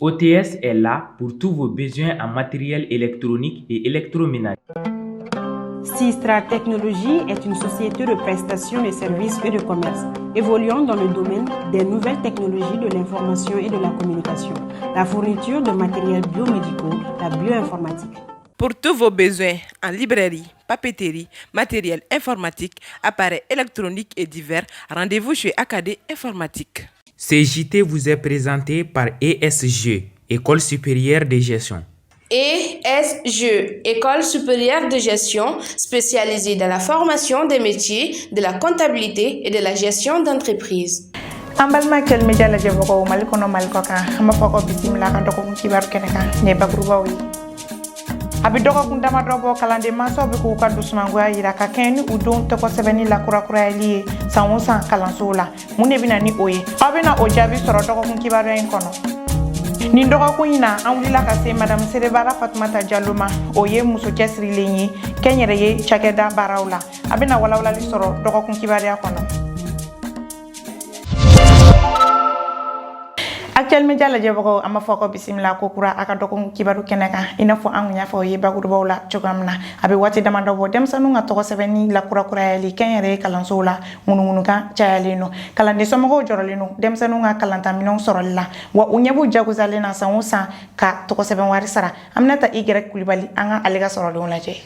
OTS est là pour tous vos besoins en matériel électronique et électroménager. Sistra Technologies est une société de prestation de services et de commerce évoluant dans le domaine des nouvelles technologies de l'information et de la communication, la fourniture de matériels biomédicaux, la bioinformatique. Pour tous vos besoins en librairie, papeterie, matériel informatique, appareils électroniques et divers, rendez-vous chez AKD Informatique. Ce JT vous est présenté par ESG, École supérieure de gestion. ESG, École supérieure de gestion spécialisée dans la formation des métiers de la comptabilité et de la gestion d'entreprise. An balima Actuel Media lajɛbagaw, Mali kɔnɔ, Mali kɔ kan, an b'a fɔ ko bisimila ka dɔgɔkun kibaru kɛnɛ kan. Nin ye bakurubaw ye. A bɛ dɔgɔkun damadɔ bɔ, kalanden mansaw bɛ k'u ka dusumangoya yira ka kɛɲɛ ni u denw tɔgɔ sɛbɛnni lakurakurayali ye san o san kalansow la. Mun de bɛ na ni o ye? Aw bɛna o jaabi sɔrɔ dɔgɔkun kibaruya in kɔnɔ. Nin dɔgɔkun in na, an wulila ka se Madamu Serebara Fatumata Jalo ma. O ye muso cɛsirilen ye kɛnyɛrɛye cakɛda baaraw la. A bɛna walawalali sɔrɔ dɔgɔkun kibaruya kɔnɔ. Actuel Media lajɛbagaw, an b'a fɔ ko bisimila ko kura a ka dɔgɔkun kibaru kɛnɛ kan. I n'a fɔ an kun y'a fɔ aw ye bakurubaw la cogoya min na, a bɛ waati damadɔ bɔ, denmisɛnninw ka tɔgɔ sɛbɛnni lakurakurayali kɛnyɛrɛye kalansow la, ŋunuŋunukan cayalen don. Kalanden somɔgɔw jɔrɔlen don denmisɛnninw ka kalantaminɛnw sɔrɔli la, wa u ɲɛ b'u jagosalen na san o san ka tɔgɔ sɛbɛn wari sara. An bɛna ta i gɛrɛ Kulibali, an ka ale ka sɔrɔlenw lajɛ.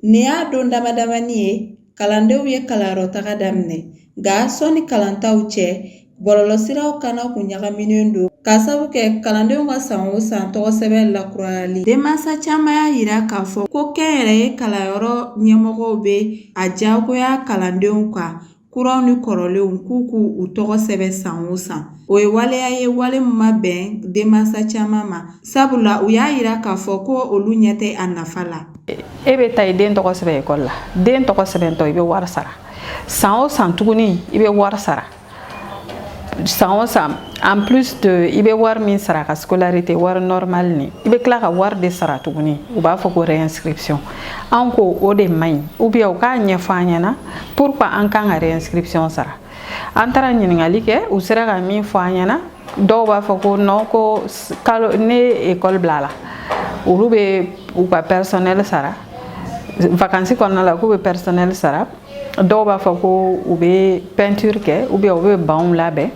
Nin y'a don damadamani ye kalandenw ye kalanyɔrɔ taga daminɛ, nka sɔnni kalantaw cɛ, bɔlɔlɔsiraw kana kun ɲagaminen don k'a sabu kɛ kalandenw ka san o san tɔgɔ sɛbɛn lakurayali. Denmansa caman y'a yira k'a fɔ ko kɛnyɛrɛye kalanyɔrɔ ɲɛmɔgɔw bɛ a diyagoya kalandenw kan kuraw ni kɔrɔlenw k'u k'u tɔgɔ sɛbɛn san o san. O ye waleya ye, wale min ma bɛn denmansa caman ma, sabula u y'a yira k'a fɔ ko olu ɲɛ tɛ a nafa la. E bɛ taa i den tɔgɔ sɛbɛn ekɔli la, den tɔgɔ sɛbɛntɔ, i bɛ wari sara san o san. Tuguni i bɛ wari sara san o san. En plus de i bɛ wari min sara ka scolarité wari normal ni, i bɛ tila ka wari de sara tuguni, u b'a fɔ ko réinscription. An ko o de man ɲi, ou bien u k'a ɲɛfɔ an ɲɛna pourquoi an kan ka réinscription sara. An taara ɲininkali kɛ, u sera ka min fɔ an ɲɛna, dɔw b'a fɔ ko non, ko kalo ne école bila la, olu bɛ u ka personnel sara vacances kɔnɔna la, k'u bɛ personnel sara. Dɔw b'a fɔ ko u bɛ peinture kɛ, ou bien u bɛ banw labɛn.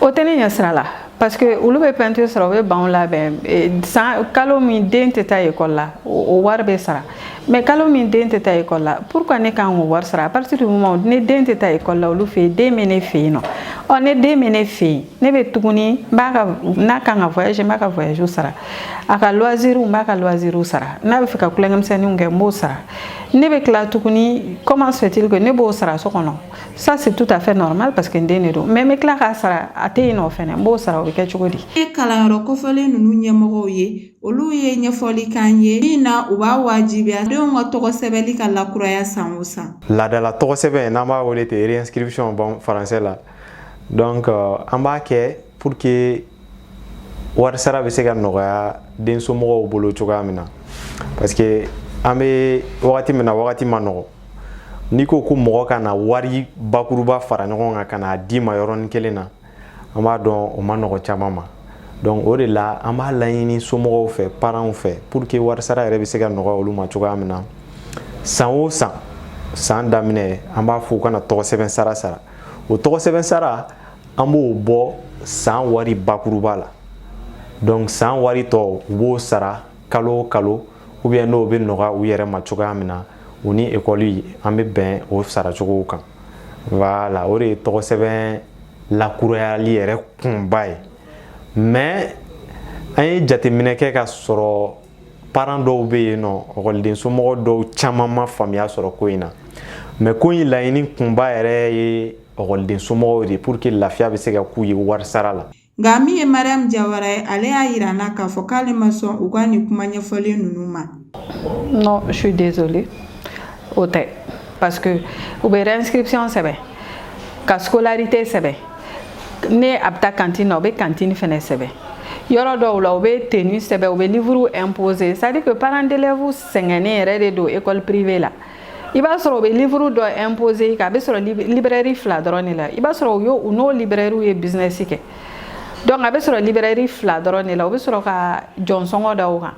O tɛ ne ɲɛ sira la, parce que olu bɛ peinture sara, u bɛ banw labɛn san kalo min den tɛ taa école la, o wari bɛ sara. Mais kalo min den tɛ taa école la, pourquoi ne kan k'o wari sara? À partir du moment où ne den tɛ taa école la olu fɛ yen, den bɛ ne fɛ yen nɔ. Ɔ, ne den bɛ ne fɛ yen, ne bɛ tuguni n b'a ka, n'a kan ka voyage, n b'a ka voyage sara, a ka loisir, n b'a ka loisir sara, n'a bɛ fɛ ka tulonkɛmisɛnninw kɛ, n b'o sara. Ne bɛ tila tuguni, comment se fait-il que ne b'o sara so kɔnɔ? Ça, c'est tout à fait normal, parce que n den de don, mais n bɛ tila k'a sara a tɛ yen nɔ fɛnɛ, n b'o sara. O bɛ kɛ cogo di? Ye kalanyɔrɔ kofɔlen ninnu ɲɛmɔgɔw ye, olu ye ɲɛfɔli k'an ye min na u b'a wajibiya denw ka tɔgɔ sɛbɛnli ka lakuraya san o san. Laadala tɔgɔ sɛbɛn, n'an b'a wele ten réinscription bon français la, donc an b'a kɛ pour que wari sara bɛ se ka nɔgɔya den somɔgɔw bolo cogoya min na, parce que an bɛ wagati min na, wagati ma nɔgɔ. N'i ko ko mɔgɔ ka na wari bakuruba fara ɲɔgɔn kan ka n'a d'i ma yɔrɔnin kelen na, an b'a dɔn o ma nɔgɔ caman ma. Donc o de la, an b'a laɲini somɔgɔw fɛ, parents fɛ, pour que wari sara yɛrɛ bɛ se ka nɔgɔya olu ma cogoya min na. San o san, san daminɛ, an b'a fɔ u kana tɔgɔ sɛbɛn sara sara. O tɔgɔ sɛbɛn sara, an b'o bɔ san wari bakuruba la. Donc san wari tɔ, u b'o sara kalo o kalo, ou bien n'o bɛ nɔgɔya u yɛrɛ ma cogoya min na, u ni ekɔli an bɛ bɛn o saracogow kan. Voilà, o de ye tɔgɔ sɛbɛn lakurayali yɛrɛ kunba ye. Mais an ye jateminɛ kɛ ka sɔrɔ parents dɔw bɛ yen nɔ, ekɔliden somɔgɔ dɔw caman ma faamuya sɔrɔ ko in na. Mais ko in laɲini kunba yɛrɛ ye ekɔliden somɔgɔw de, pour que lafiya bɛ se ka k'u ye wari sara la. Nka min ye Mariam Jawara ye, ale y'a yira n na k'a fɔ k'ale ma sɔn u ka nin kuma ɲɛfɔlen ninnu ma. Non, je suis désolée, o tɛ, parce que u bɛ réinscription sɛbɛn ka scolarité sɛbɛn. Ne a bɛ taa cantine na, u bɛ cantine fɛnɛ sɛbɛn. Yɔrɔ dɔw la, u bɛ tenue sɛbɛn, u bɛ livre imposer. C'est à dire que parents d'élèves sɛgɛnnen yɛrɛ de don école privée la. I b'a sɔrɔ u bɛ livre dɔ imposer i kan, a bɛ sɔrɔ librairie fila dɔrɔn de la. I b'a sɔrɔ u y'o u n'o librairie ye business kɛ, donc a bɛ sɔrɔ librairie fila dɔrɔn de la, u bɛ sɔrɔ ka jɔnsɔngɔ da o kan.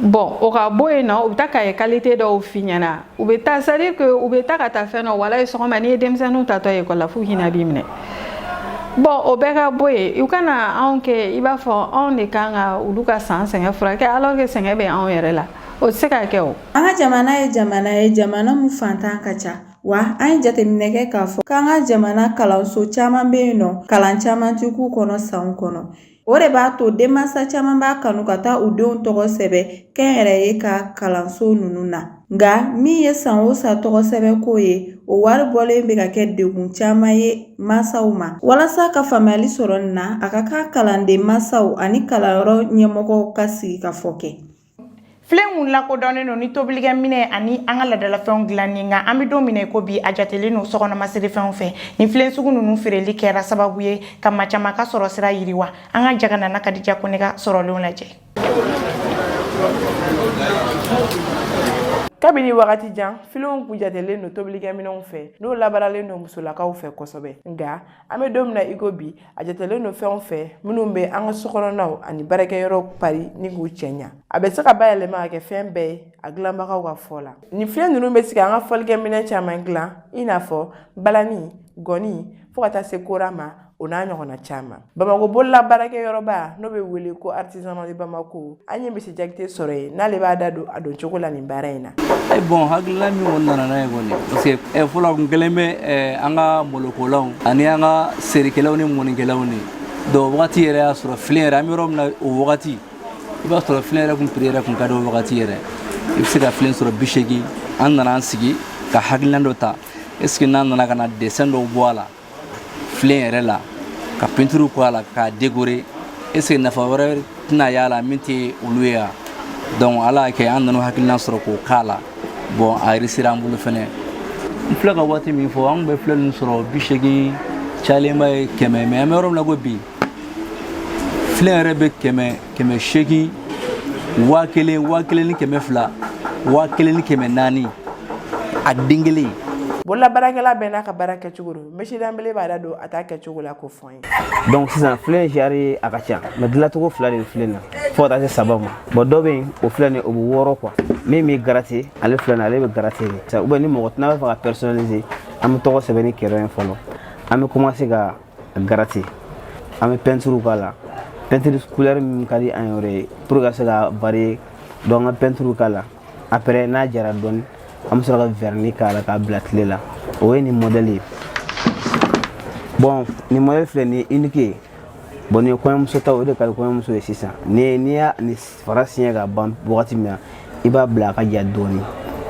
Bon, o ka bɔ yen nɔ, u bɛ taa cahier qualité dɔw f'i ɲɛna. U bɛ taa, c'est à dire que u bɛ taa ka taa fɛn dɔ walayi sɔgɔma, n'i ye denmisɛnninw tatɔ ekɔli la, f'u hinɛ b'i minɛ. Bon, o bɛɛ ka bɔ yen, u kana anw kɛ i b'a fɔ anw de kan ka olu ka san sɛgɛn furakɛ, alors que sɛgɛn bɛ anw yɛrɛ la. O tɛ se ka kɛ o. An ka jamana ye jamana ye, jamana mun fantan ka ca. Wa an ye jateminɛ kɛ k'a fɔ k'an ka jamana kalanso caman bɛ yen nɔ, kalan caman tɛ k'u kɔnɔ sanw kɔnɔ. O de b'a to denmansa caman b'a kanu ka taa u denw tɔgɔ sɛbɛn kɛnyɛrɛye ka kalanso ninnu na. Nka min ye san o san tɔgɔ sɛbɛn ko ye, o wari bɔlen bɛ ka kɛ degun caman ye mansaw ma. Walasa ka faamuyali sɔrɔ nin na, a ka kan kalanden mansaw ani kalanyɔrɔ ɲɛmɔgɔw ka sigi ka fɔ kɛ. Filen kun lakodɔnnen don ni tobilikɛminɛ ani an ka ladalafɛnw dilanni, nka an bɛ don min na i ko bi, a jatelen don sokɔnɔmasirifɛnw fɛ. Ni filen sugu ninnu feereli kɛra sababu ye ka maa caman ka sɔrɔ sira yiriwa. An ka jaga nana Kadija Kone ka sɔrɔlenw lajɛ. Kabini wagati jan, filenw kun jatelen don tobilikɛminɛnw fɛ, n'o labaaralen don musolakaw fɛ kosɛbɛ. Nka an bɛ don min na i ko bi, a jatelen don fɛnw fɛ minnu bɛ an ka sokɔnɔnaw ani baarakɛyɔrɔw pari ni k'u cɛɲa. A bɛ se ka bayɛlɛma ka kɛ fɛn bɛɛ ye, a dilanbagaw ka fɔ la. Nin filen ninnu bɛ se ka an ka fɔlikɛminɛn caman dilan, i n'a fɔ balani, gɔni, fo ka taa se kora ma, o n'a ɲɔgɔnna caman. Bamakɔ bolola baarakɛyɔrɔba n'o bɛ wele ko Artisanat de Bamako, an ye Monsieur Jakite sɔrɔ yen, n'ale b'a da don a don cogo la nin baara in na. Bon, hakilila min kɔni nana n'a ye kɔni, parce que fɔlɔ kun kɛlen bɛ an ka malokolaw ani an ka serikɛlaw ni mɔnikɛlaw ni donc wagati yɛrɛ y'a sɔrɔ filen yɛrɛ, an bɛ yɔrɔ min na o wagati, i b'a sɔrɔ filen yɛrɛ kun prix yɛrɛ kun ka di. O wagati yɛrɛ, i bɛ se ka filen sɔrɔ 80. An nana an sigi ka hakilina dɔ ta: est ce que n'an nana ka na dessin dɔw bɔ a la, filen yɛrɛ la, ka peinture kɛ a la, k'a décorer, est ce que nafa wɛrɛ tɛna y'a la min tɛ olu ye wa? Donc ala y'a kɛ, an nana hakilina sɔrɔ k'o k'a la. Bon, a réussir an bolo fɛnɛ. N filɛ ka waati min fɔ, an tun bɛ filen ninnu sɔrɔ 80, cayalenba ye 100. Mais an bɛ yɔrɔ min na ko bi, filen yɛrɛ bɛ 100, 800, 1000, 1200, 1400, a den kelen. Bololabaarakɛla bɛɛ n'a ka baara kɛcogo don. Monsieur Danbele b'a da don a t'a kɛcogo la k'o fɔ an ye. Donc sisan, filen genre a ka ca, mais dilancogo fila de bɛ filen na, fo ka taa se saba ma. Bon, dɔ bɛ yen, o filɛ nin ye, o bɛ wɔrɔ quoi. Min bɛ gratter, ale filɛ nin ye, ale bɛ gratter de. Ou bien ni mɔgɔ n'a b'a fɛ ka personnaliser, an bɛ tɔgɔ sɛbɛn ni crayon ye fɔlɔ, an bɛ commencer ka gratter, an bɛ peinture k'a la, peinture couleur min ka di an yɛrɛ ye pour que ka se ka varier. Donc an ka peinture k'a la. Après, n'a jara dɔɔni, an bɛ sɔrɔ ka vernis k'a la k'a bila tile la. O ye nin modèle ye. Bon, nin modèle filɛ nin ye, unique ye. Bon, nin ye kɔɲɔmuso ta, o de ka di kɔɲɔmuso ye. Sisan ni n'i y'a nin fara siɲɛ ka ban wagati min na, i b'a bila a ka ja dɔɔni.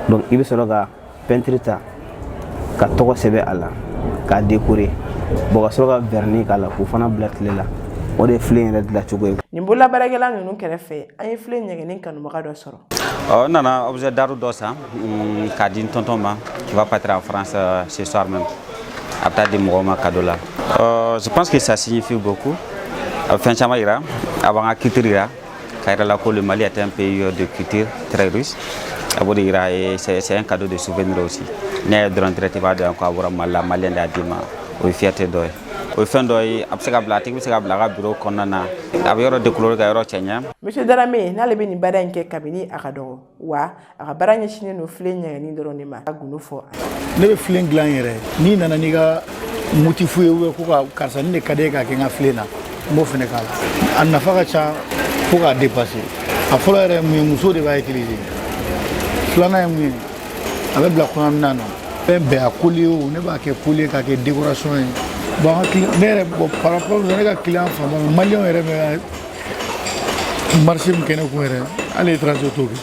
Donc i bɛ sɔrɔ ka peinture ta ka tɔgɔ sɛbɛn a la k'a décorer. Bon, ka sɔrɔ ka vernis k'a la k'o fana bila tile la. O de ye filen yɛrɛ dilancogo ye. Nin bololabaarakɛla ninnu kɛrɛfɛ, an ye filen ɲɛgɛnni kanubaga dɔ sɔrɔ. Ɔ, n nana objet d'art dɔ san k'a di n tonton ma qui va partir en France ce soir même. A bɛ taa di mɔgɔw ma cadeau la. Je pense que ça signifie beaucoup. A bɛ fɛn caman yira, a b'an ka culture yira, k'a yira la ko le Mali est un pays de culture très riche. A b'o de yira et c'est un cadeau de souvenir aussi. N'i y'a ye dɔrɔn, direct i b'a dɔn ko a bɔra Mali la, malien de y'a d'i ma. O ye fierté dɔ ye. O ye fɛn dɔ ye, a bɛ se ka bila, a tigi bɛ se ka bila a ka bureau kɔnɔna na. A bɛ yɔrɔ décorer ka yɔrɔ cɛɲɛ. Monsieur Darame, n'ale bɛ nin baara in kɛ kabini a ka dɔgɔ, wa a ka baara ɲɛsinnen don filen ɲɛgɛnni dɔrɔn de ma, a gundo fɔ. Ne bɛ filen dilan yɛrɛ. N'i nana n'i ka motif ye, ou ko ka karisa nin de ka di e k'a kɛ n ka filen na, n b'o fana k'a la. A nafa ka ca fo k'a dépasser. A fɔlɔ yɛrɛ ye mun ye? Muso de b'a utiliser. Filanan ye mun ye? A bɛ bila kɔɲɔminan na, fɛn bɛɛ, a collier o, ne b'a kɛ collier k'a kɛ décoration ye. Bon, an ka client, ne yɛrɛ, bon, par rapport, ne ka client fanba, maliyɛnw yɛrɛ bɛ marché min kɛ ne kun yɛrɛ, hali étranger t'o kɛ,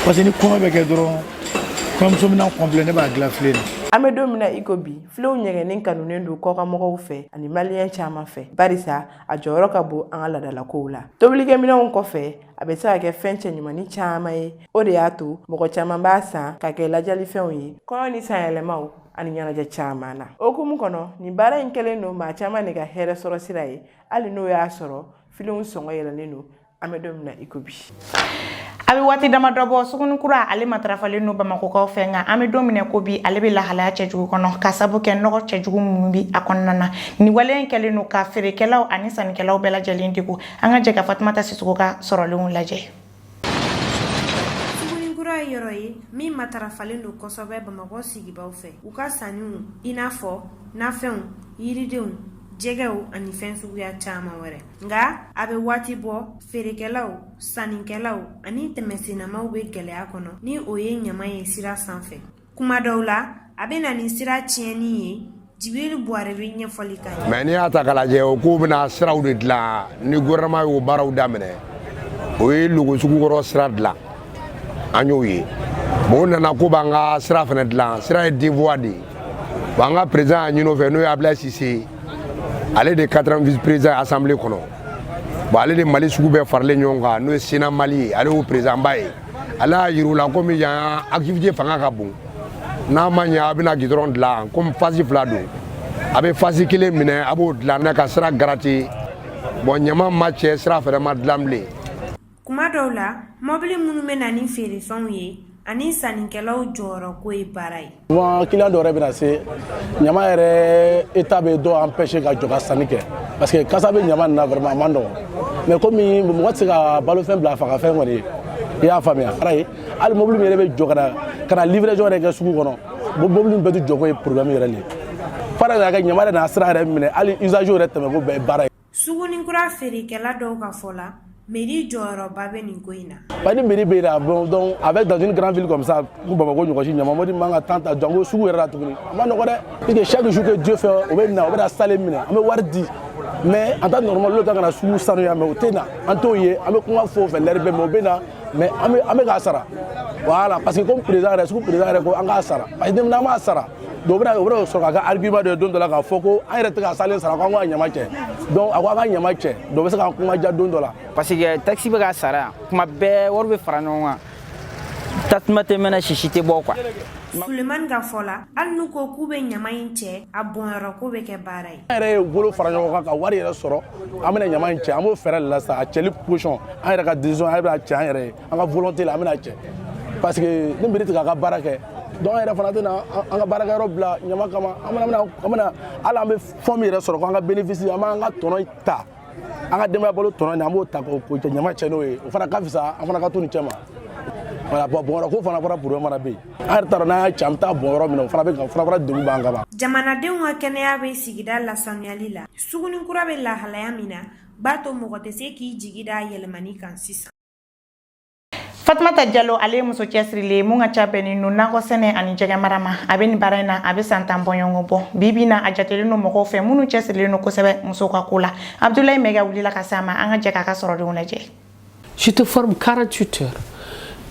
parce que ni kɔɲɔ bɛ kɛ dɔrɔn, kɔɲɔmuso complet, ne b'a dilan filen na. An bɛ don min na i ko bi, filenw ɲɛgɛnni kanunen don kɔkanmɔgɔw fɛ ani maliyɛn caman fɛ, barisa a jɔyɔrɔ ka bon an ka laadalakow la. Tobilikɛminɛnw kɔfɛ, a bɛ se ka kɛ fɛn cɛɲumanni caman ye. O de y'a to mɔgɔ caman b'a san ka kɛ lajalifɛnw ye kɔɲɔ ni sanyɛlɛmaw ani ɲɛnajɛ caman na. O hukumu kɔnɔ, nin baara in kɛlen don maa caman de ka hɛrɛ sɔrɔ sira ye, hali n'o y'a sɔrɔ filenw sɔngɔ yɛlɛlen don, an bɛ don min na i ko bi. A bɛ waati damadɔ bɔ, Sugunikura ale matarafalen don Bamakɔkaw fɛ, nka an bɛ don min ko bi, ale bɛ lahalaya cɛjugu kɔnɔ ka sabu kɛ nɔgɔ cɛjugu minnu bi a kɔnɔna na. Nin wale in kɛlen don ka feerekɛlaw ani sannikɛlaw bɛɛ lajɛlen degun. An ka jɛ ka Fatumata Sisoko ka sɔrɔlenw lajɛ. Sugunikura ye yɔrɔ ye min matarafalen don kosɛbɛ Bamakɔ sigibaw fɛ. U ka sanniw, i n'a fɔ nafɛnw, yiridenw, jɛgɛw ani fɛn suguya caman wɛrɛ. Nka a bɛ waati bɔ, feerekɛlaw, sannikɛlaw ani tɛmɛsennamaw bɛ gɛlɛya kɔnɔ, ni o ye ɲama ye sira sanfɛ. Kuma dɔw la, a bɛ na ni sira tiɲɛni ye. Jibiri Buware bɛ ɲɛfɔli kan ye. Mais n'i y'a ta k'a lajɛ, o k'u bɛna siraw de dilan. Ni gouvernement y'o baaraw daminɛ, o ye Logo Sugukɔrɔ sira dilan, an y'o ye. Bon, o nana ko b'an ka sira fana dilan. Sira ye deux voies de ye. Bon, an ka président y'a ɲini o fɛ, n'o ye Abdoulaye Cissé, ale de quatrième vice président assemblée kɔnɔ. Bon, ale de Mali sugu bɛɛ faralen ɲɔgɔn kan, n'o ye Sénat Mali ye, ale y'o président ba ye. Ale y'a yir'u la, komi yan activité fanga ka bon, n'a ma ɲɛ a bɛna goudron dilan, komi phase fila don, a bɛ phase kelen minɛ, a b'o dilan n'a ka sira gratter. Bon, ɲama ma cɛ, sira fɛnɛ ma dilan bilen. Kuma dɔw la, mɔbili minnu bɛ na ni feerefɛnw ye ani sannikɛlaw jɔyɔrɔ ko ye baara ye. Souvent client dɔw yɛrɛ bɛna se, ɲama yɛrɛ état bɛ dɔw empêcher ka jɔ ka sanni kɛ, parce que kasa bɛ ɲama nin na, vraiment a man nɔgɔn. Mais komi mɔgɔ tɛ se ka balofɛn bila a fagafɛn kɔni ye, i y'a faamuya. Ara ye hali mobili min yɛrɛ bɛ jɔ ka na livraison yɛrɛ kɛ sugu kɔnɔ, mobili bɛɛ tɛ jɔ ko ye problème yɛrɛ de ye. F'a yɛrɛ ka kɛ ɲama yɛrɛ n'a sira yɛrɛ minɛ, hali usager yɛrɛ tɛmɛ ko bɛɛ ye baara ye. Sugunikura feerekɛla dɔw ka fɔ la, mairie jɔyɔrɔba bɛ nin ko in na. Ba ni mairie bɛ yen, bon, donc avec dans une grande ville comme ça, ko Bamakɔ ɲɔgɔn si, ɲama mɔdi man ka temps ta jango sugu yɛrɛ la tuguni, a ma nɔgɔ dɛ, puisque chaque jour que Dieu fait, o bɛ na, o bɛ na sale minɛ, an bɛ wari di. Mais en temps normal, olu kan ka na sugu sanuya, mais o tɛ na, an t'o ye. An bɛ kuma fɔ o fɛ lɛri bɛɛ, mais o bɛ na, mais an bɛ k'a sara. Voilà, parce que comme président yɛrɛ, sugu président yɛrɛ ko an k'a sara, parce que n'an m'a sara, donc o bɛna sɔrɔ ka kɛ argument dɔ ye don dɔ la, k'a fɔ ko an yɛrɛ tɛ ka salen sara, ko an ka ɲama cɛ. Donc a ko an ka ɲama cɛ, donc o bɛ se k'an kuma diya don dɔ la. Parce que taxe bɛ ka sara yan kuma bɛɛ, wari bɛ fara ɲɔgɔn kan, tasuma tɛ mɛnɛ, sisi tɛ bɔ quoi. Sulemani ka fɔ la, hali n'u ko k'u bɛ ɲama in cɛ, a bɔnyɔrɔ ko bɛ kɛ baara ye. An yɛrɛ ye bolo fara ɲɔgɔn kan ka wari yɛrɛ sɔrɔ, an bɛna ɲama in cɛ, an b'o fɛɛrɛ de la sisan. A cɛli position, an yɛrɛ ka décision, an bɛna cɛ an yɛrɛ ye, an ka volonté la, an bɛna cɛ, parce que ni mairie tɛ k'a ka baara kɛ, donc an yɛrɛ fana tɛna an ka baarakɛyɔrɔ bila ɲama kama. An bɛna hali an bɛ fɛn min yɛrɛ sɔrɔ, ko an ka bénéfice, an b'an ka tɔnɔ ta, an ka denbaya balo tɔnɔ nin, an b'o ta k'o ɲama cɛ n'o ye. O fana ka fisa, an fana ka to nin cɛ ma. Voilà. Bon, bɔnyɔrɔ ko fana fɔra, problème fana bɛ yen. An yɛrɛ t'a dɔn n'an y'a cɛ, an bɛ taa bɔn yɔrɔ min na, o fana bɛ ka fana degun b'an kan. Jamanadenw ka kɛnɛya bɛ sigida lasanuyali la. Sugunikura bɛ lahalaya min na, b'a to mɔgɔ tɛ se k'i jigi da yɛlɛmani kan sisan. Fatumata Jalo, ale ye muso cɛsirilen mun ka ca bɛnnen don nakɔ sɛnɛ ani jɛgɛ mara ma. A bɛ nin baara in na, a bɛ san 10 bɔɲɔgɔn bɔ. Bi bi na, a jatelen don mɔgɔw fɛ minnu cɛsirilen don kosɛbɛ musow ka ko la. Abdoulaye Mɛga wulila ka se a ma. An ka jɛ k'a ka sɔrɔdenw lajɛ. Je te forme 48 heures.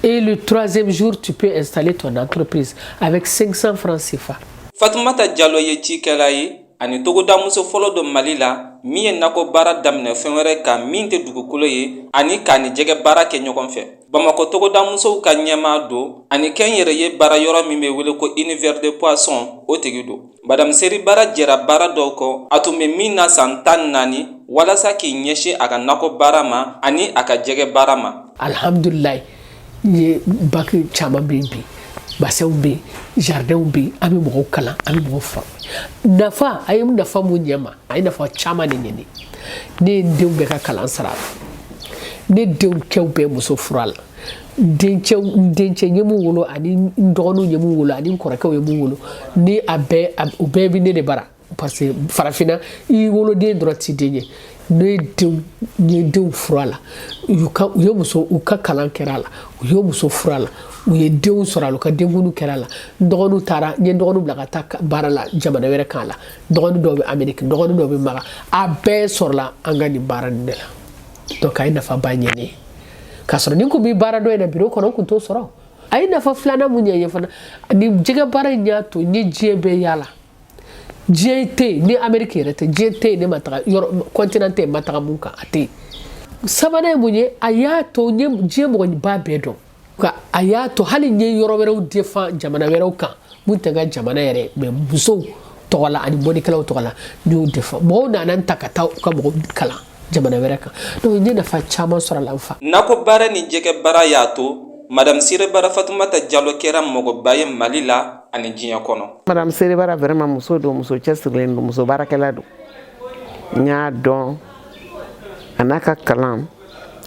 Et le troisième jour, tu peux installer ton entreprise avec 500 francs CFA. Fatumata Jalo ye cikɛla ye ani togoda muso fɔlɔ dɔ Mali la min ye nakɔ baara daminɛ fɛn wɛrɛ kan min tɛ dugukolo ye, ani k'a ni jɛgɛ baara kɛ ɲɔgɔn fɛ. Bamakɔ togoda musow ka ɲɛmaa don ani kɛn yɛrɛ ye baara yɔrɔ min bɛ wele ko Univers de Poisson, o tigi don. Madame Seri Baara jɛra baara dɔw kɔ a tun bɛ min na san 14, walasa k'i ɲɛsin a ka nakɔ baara ma ani a ka jɛgɛ baara ma. Alhamdulilayi, n ye bac caman bɛ yen bi, bassinw bɛ yen, jardinw bɛ yen, an bɛ mɔgɔw kalan, an bɛ mɔgɔw former. Nafa, a ye nafa mun ɲɛ ma? A ye nafa caman de ɲɛ ne. Ne ye n denw bɛɛ ka kalan sara a la, ne denw kɛw bɛɛ muso furu a la, n dencɛw, n dencɛ n ye mun wolo, ani n dɔgɔninw ye mun wolo, ani n kɔrɔkɛw ye mun wolo, ni a bɛɛ, o bɛɛ bɛ ne de bara, parce que farafinna, i woloden dɔrɔn t'i den ye. Ne denw, n ye denw furu a la, u ka, u ye muso, u ka kalan kɛra a la, u ye muso furu a la, u ye denw sɔrɔ a la, u ka denkundiw kɛra a la. N dɔgɔninw taara, n ye n dɔgɔninw bila ka taa baara la jamana wɛrɛ kan la. Dɔgɔnin dɔw bɛ Amérique, dɔgɔnin dɔw bɛ Maga, a bɛɛ sɔrɔla an ka nin baara nin de la. Donc a ye nafaba ɲɛ ne ye, k'a sɔrɔ ni n kun bɛ baara dɔ in na bureau kɔnɔ, n kun t'o sɔrɔ. A ye nafa filanan mun ɲɛ n ye fana, nin jɛgɛ baara in y'a to n ye diɲɛ bɛɛ yaala. Diɲɛ tɛ yen ni Amérique yɛrɛ tɛ, diɲɛ tɛ yen ne ma taga yɔrɔ, continent tɛ yen ma taga mun kan, a tɛ yen. Sabanan ye mun ye? A y'a to n ye diɲɛ mɔgɔba bɛɛ dɔn, nka a y'a to hali n ye yɔrɔ wɛrɛw défend jamana wɛrɛw kan mun tɛ n ka jamana yɛrɛ, mais musow tɔgɔ la ani mɔnikɛlaw tɔgɔ la, n y'o défend. Mɔgɔw nana n ta ka taa u ka mɔgɔw kalan. jamana wɛrɛ kan. Donc n ye nafa caman sɔrɔ a la, n fa. Nakɔ baara ni jɛgɛ baara y'a to Madame Serebara Fatumata Jalo kɛra mɔgɔba ye Mali la ani diɲɛ kɔnɔ. Madame Serebara, vraiment, muso don, muso cɛsirilen don, muso baarakɛla don. N y'a dɔn a n'a ka kalan,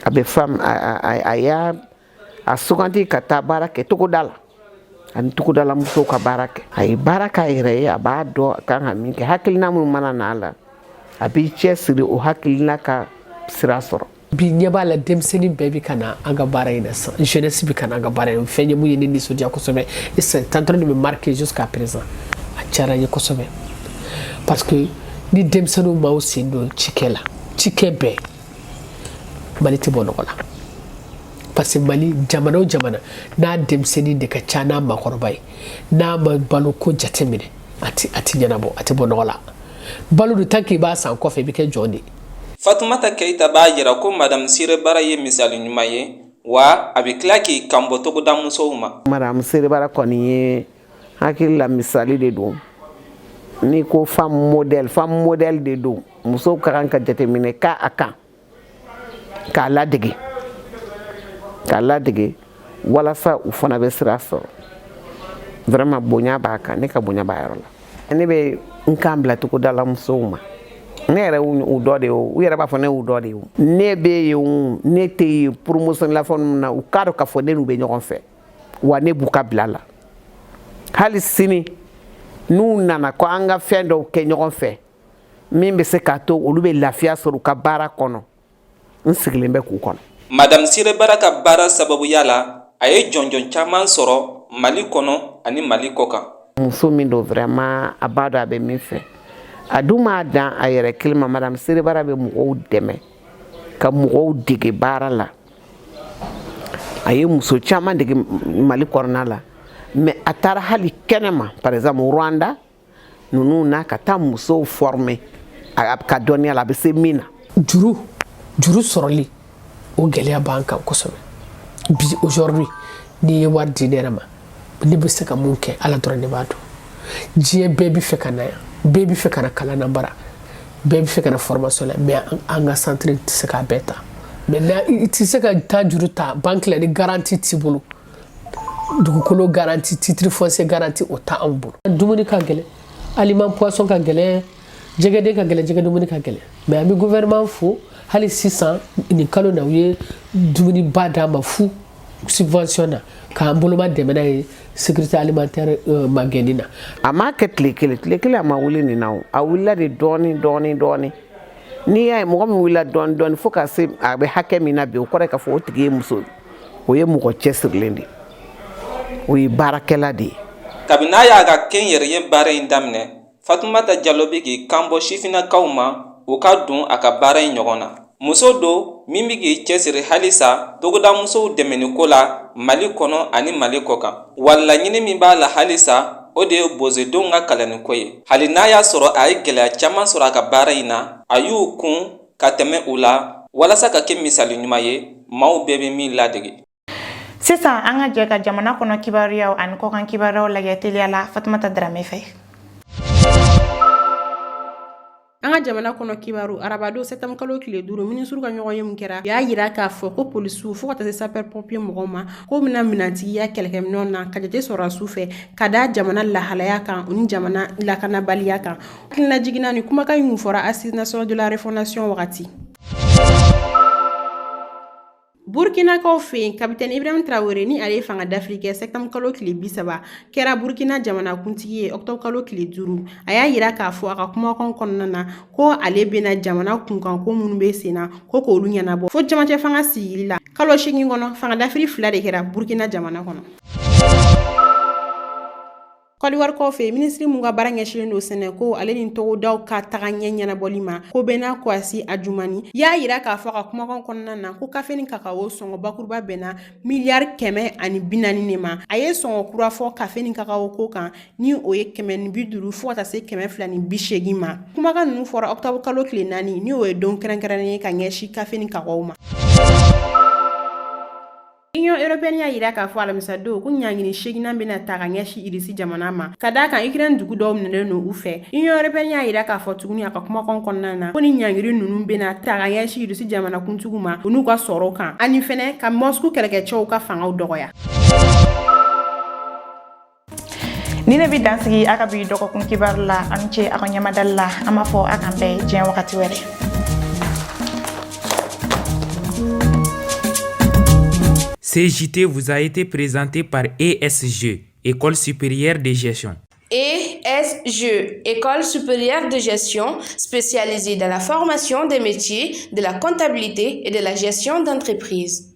a bɛ fam a y'a a suganti ka taa baara kɛ togoda la ani togodala musow ka baara kɛ. A ye baara k'a yɛrɛ ye, a b'a dɔn a kan ka min kɛ. Hakilina minnu mana na a la, a b'i cɛsiri o hakilina ka sira sɔrɔ. Bi ɲɛ b'a la, denmisɛnnin bɛɛ bɛ ka na an ka baara in na sisan, jeunesse bɛ ka na an ka baara in. Fɛn ye mun ye ne nisɔndiya kosɛbɛ et c'est en train de me marquer jusqu'à présent. A diyara n ye kosɛbɛ parce que ni denmisɛnninw m'aw sen don cikɛ la, cikɛ bɛɛ, Mali tɛ bɔ nɔgɔ la, parce que Mali, jamana o jamana n'a denmisɛnnin de ka ca n'a maakɔrɔba ye, n'a ma balo ko jateminɛ, a ti ɲɛnabɔ, a tɛ bɔ nɔgɔ la. Balo dun, tant que i b'a san kɔfɛ, i bɛ kɛ jɔn de ye. Fatumata Keyita b'a yira ko Madame Serebara ye misali ɲuman ye, wa a bɛ tila k'i kanbɔ togoda musow ma. Madame Serebara kɔni ye hakili la misali de don. N'i ko femme modèle, femme modèle de don. Musow ka kan ka jateminɛ k'a a kan k'a ladege, k'a ladege walasa u fana bɛ sira sɔrɔ. Vraiment, bonya b'a kan, ne ka bonya b'a yɔrɔ la. Ne bɛ n kan bila togoda la musow ma. Ne yɛrɛ u dɔ de ye, u yɛrɛ b'a fɔ ne y'u dɔ de ye. Ne bɛ yen o, ne tɛ yen promotion la fɛn ninnu na, u k'a dɔn k'a fɔ ne n'u bɛ ɲɔgɔn fɛ, wa ne b'u ka bila la. Hali sini n'u nana ko an ka fɛn dɔw kɛ ɲɔgɔn fɛ min bɛ se k'a to olu bɛ lafiya sɔrɔ u ka baara kɔnɔ, n sigilen bɛ k'u kɔnɔ. Madame Serebara ka baara sababuya la, a ye jɔnjɔn caman sɔrɔ Mali kɔnɔ ani Mali kɔ kan. Muso min don, vraiment, a b'a dɔn a bɛ min fɛ. A dun m'a dan a yɛrɛ kelen ma. Madame Serebara bɛ mɔgɔw dɛmɛ ka mɔgɔw dege baara la. A ye muso caman dege Mali kɔnɔna la, mais a taara hali kɛnɛma, par exemple Rwanda ninnu na, ka taa musow former a ka dɔnniya la, a bɛ se min na. Juru sɔrɔli, o gɛlɛya b'an kan kosɛbɛ bi. Aujourd'hui, n'i ye wari di ne yɛrɛ ma, ne bɛ se ka mun kɛ? Ala dɔrɔn de b'a dɔn. Diɲɛ bɛɛ bɛ fɛ ka na yan, bɛɛ bɛ fɛ ka na kalan na, bara bɛɛ bɛ fɛ ka na formation la, mais an ka centre tɛ se k'a bɛɛ ta. Mais i tɛ se ka taa juru ta banque la ni garantie t'i bolo, dugukolo garantie, titre foncier garantie, o t'anw bolo. Dumuni ka gɛlɛn, aliment poisson ka gɛlɛn, jɛgɛden ka gɛlɛn, jɛgɛ dumuni ka gɛlɛn. Mais an bɛ gouvernement fo hali sisan, nin kalo na, u ye dumuniba d'an ma fu subvention na, k'an boloma dɛmɛ n'a ye sécurité alimentaire magɛnni na. A m'a kɛ tile kelen, tile kelen a ma wuli nin na o, a wulila de dɔɔni dɔɔni dɔɔni. N'i y'a ye mɔgɔ min wulila dɔɔni dɔɔni fo ka se a bɛ hakɛ min na bi, o kɔrɔ ye k'a fɔ o tigi ye muso, o ye mɔgɔ cɛsirilen de ye, o ye baarakɛla de ye. Kabini n'a y'a ka kɛnyɛrɛye baara in daminɛ, Fatumata Jalo bɛ k'i kanbɔ sifinnakaw ma, u ka don a ka baara in ɲɔgɔn na. Muso don min bɛ k'i cɛsiri halisa togoda musow dɛmɛni ko la Mali kɔnɔ ani Mali kɔ kan. Wa laɲini min b'a la halisa, o de ye bozodenw ka kalanniko ye. Hali n'a y'a sɔrɔ a ye gɛlɛya caman sɔrɔ a ka baara in na, a y'u kun ka tɛmɛ u la walasa ka kɛ misali ɲuman ye maaw bɛɛ bɛ min ladege. Sisan, an ka jɛ ka jamana kɔnɔ kibaruyaw ani kɔkan kibaruyaw lajɛ teliya la Fatumata Darame fɛ. An ka jamana kɔnɔ kibaru, arabadon sɛtanburu kalo tile 5, minisiriw ka ɲɔgɔn ye min kɛra, u y'a yira k'a fɔ ko polisiw fo ka taa se sapeur pompier mɔgɔw ma, k'o bɛna minɛntigiya kɛlɛkɛminɛnw na ka jate sɔrɔdasiw fɛ ka da jamana lahalaya kan ni jamana lakanabaliya kan. Hakilina ni kumakan in fɔra Assise nationale de la refondation wagati. Burkinakaw fɛ yen, kapitɛni Ibrahim Traoré ni ale ye fanga dafiri kɛ sɛtanburu kalo tile 30, kɛra Burkina jamanakuntigi ye ɔkutɔburu kalo tile 5. A y'a yira k'a fɔ a ka kumakan kɔnɔna na ko ale bɛna jamana kunkanko minnu bɛ sen na, ko k'olu ɲɛnabɔ fo camancɛ fanga sigili la. Kalo 8 kɔnɔ, fanga dafiri fila de kɛra Burkina jamana kɔnɔ. Kɔdiwarikaw fɛ, minisiri mun ka baara ɲɛsinnen don sɛnɛko ale ni togodaw ka taga ɲɛ ɲɛnabɔli ma, ko Bɛna Kwasi Ajumani, y'a yira k'a fɔ a ka kumakan kɔnɔna na ko kafe ni kakawo sɔngɔ bakuruba bɛnna miliyari 140 de ma. A ye sɔngɔ kura fɔ kafe ni kakawo ko kan, ni o ye 150 fo ka taa se 280 ma. Kumakan ninnu fɔra ɔkutɔburu kalo tile 4, ni o ye don kɛrɛnkɛrɛnnen ye ka ɲɛsin kafe ni kakawo ma. Union européenne y'a yira k'a fɔ alamisadon ko ɲangini seginnan bɛna ta ka ɲɛsin Irisi jamana ma, ka d'a kan Ukraine dugu dɔw minɛlen don u fɛ. Union européenne y'a yira k'a fɔ tuguni a ka kumakan kɔnɔna na ko ni ɲangiri ninnu bɛna ta ka ɲɛsin Irisi jamana kuntigiw ma, u n'u ka sɔrɔw kan, ani fɛnɛ ka Moscou kɛlɛkɛcɛw ka fangaw dɔgɔya. Nin ne bɛ dan sigi a ka bi dɔgɔkun kibaru la. Aw ni ce aw ka ɲɛmadali la. An b'a fɔ a k'an bɛn diɲɛ wagati wɛrɛ. Ce JT vous a été présenté par ESG, École supérieure de gestion. ESG, École supérieure de gestion spécialisée dans la formation des métiers de la comptabilité et de la gestion d'entreprise.